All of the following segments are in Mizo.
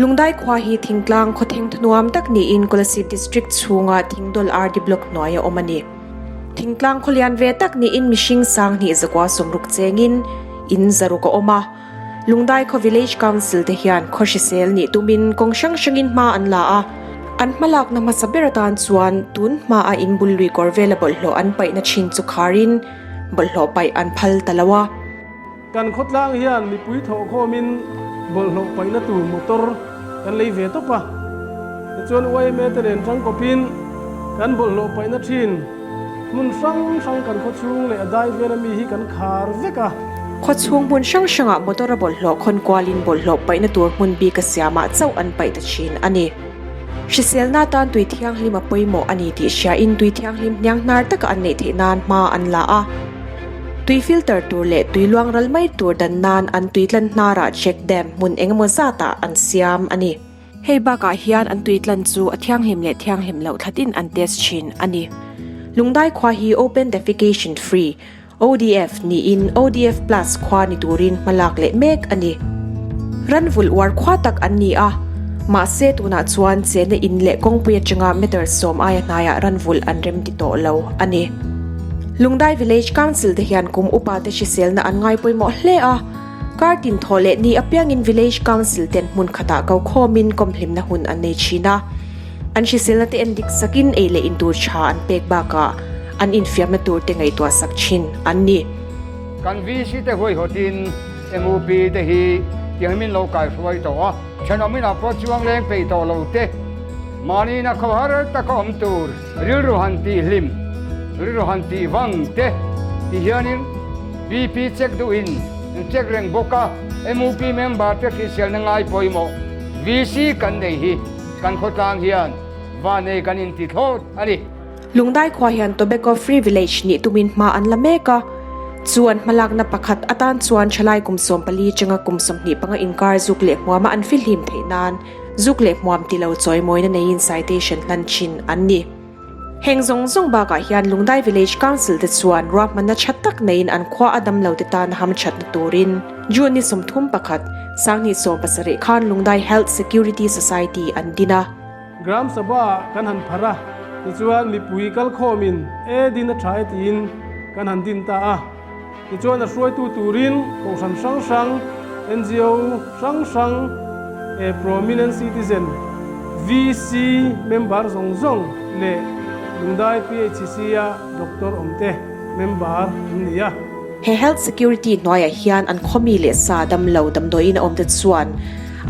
Lungdai khua hi thingtlang khaw theng thunuam tak niin Kolasib District chhunga Thingdawl RD Block hnuaia awm a ni. Thingtlang khaw lian ve tak niin mihring sanghnih zakua sawmruk chengin in zaruk a awm a. Lungdai khaw Village Council te hian khaw hrisel nih tumin kawng hrang hrangin hma an la a. An hmalakna hmasa ber atan chuan tun hmaa in bul lui kawr vela bawlhhlawh an paihna thin chu kharin bawlhhlawh paih an phal ta lo a. Kan khawtlang hian mipui thawhkhawmin bawlhhlawh paihna tur motor kan lei ve tawp a, tichuan yma te nen tangkawpin kan bawlhhlawh paihna thin hmun hrang hrang kan khawchhung leh a dai vela mi hi kan khar vek a. Khawchhung hmun hrang hrangah motor a bawlhhlawh khawn kualin bawlhhlawh paihna tur hmun bik a siamah chauh an paih ta thin a ni. Hriselna tan tui thianghlim a pawimawh a ni tih hriain tui thianghlim hniang hnar taka an neih theih nan hma an la a. Tui filter tur leh tui luang ral mai tur dan nan an tui tlan hnarah check dam hmun engemaw zatah an siam a ni. Hei bakah hian an tui tlan chu a thianghlim leh thianghlim loh thlatin an test thin a ni. Lungdai khua hi Open Defecation Free, ODF, niin ODF Plus khua ni turin hmalak leh mek a ni. Ran vulh uar khua tak an ni a, mahse tunah chuan chenna in leh kawngpui atanga meter sawm aia hnaiah ran vulh an rem ti tawh lo a ni. Lungdai Village Council te hian kum upa te hriselna an ngai pawimawh hle a, kar tin thawh leh ni apiangin Village Council ten hmun khatah ko khawmin kawmhlimna hun an nei thin a, an hriselna te endik sakin ei leh in tur tha an pek bakah an infiamna tur te ngaihtuah sak thin an ni. Kan VC te huaihawtin MUP te hi tiang min lo kaihruai tawh a, thenawm inah pawh chuang leng peih tawh lo te, mahni na khawhar taka awm tur rilru han tih hlim, rilru han tih vang te ti hianin BP check duhin an check reng bawk a, MUP member te hriselna ngai pawimawh VC kan nei hi kan khawtlang hian vanei kan inti thlawt a ni. Lungdai khua hian Tobacco Free Village nih tumin hma an la mek a, chu an hmalakna pakhat atan chuan thalai kum 14 changa kum 25 inkar zuk leh hmuama an fihlim theih nan zuk leh hmuam ti lo chawimawina neiin citation hlan thin an ni. Heng zawng zawng bakah hian Lungdai Village Council te chuan ruahmanna tha tak neiin an khua a damlo te tan hamthatna turin June ni 31, 2017 khan Lungdai Health Security Society an din a. Gram Sabha kan han phar a, tichuan mipui kalkhawmin e din a tha e tiin kan han din ta a. Tichuan a hruaitu turin kohhran hrang hrang, ngo hrang hrang, e prominent citizen, VC member zawng zawng leh Lungdai PHC-a doctor awmte member an ni a. He Health Security hnuaiah hian an khawmi leh sa damlo damdawiin a awmte chuan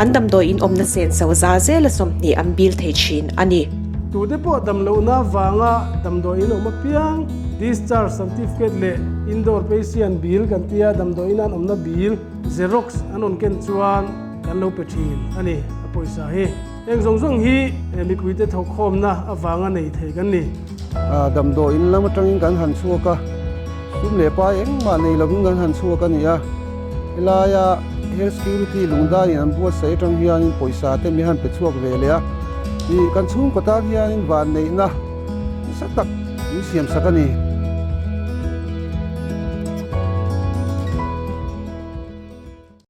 an damdawiin awmna senso za zela 20 an bil thei thin a ni. Tute pawh damlohna vanga damdawiin awm apiang discharge certificate leh indoor patient bill kan tia damdawiin an awmna bill xerox an rawn ken chuan kan lo pe thin a ni a pawisa hi. Heng zawng zawng hi mipuite thawkkhawmna avanga nei thei kan ni. Damdawiin lam atangin kan han chhuak a, sum leh pai engmah nei lovin kan han chhuak a ni a. Helaia Health Security lungdaiin an buatsaih atang hianin pawisa te min han pe chhuak ve leh a, ih kan chhungkaw tan hianin vanneihna nasa tak min siamsak a ni.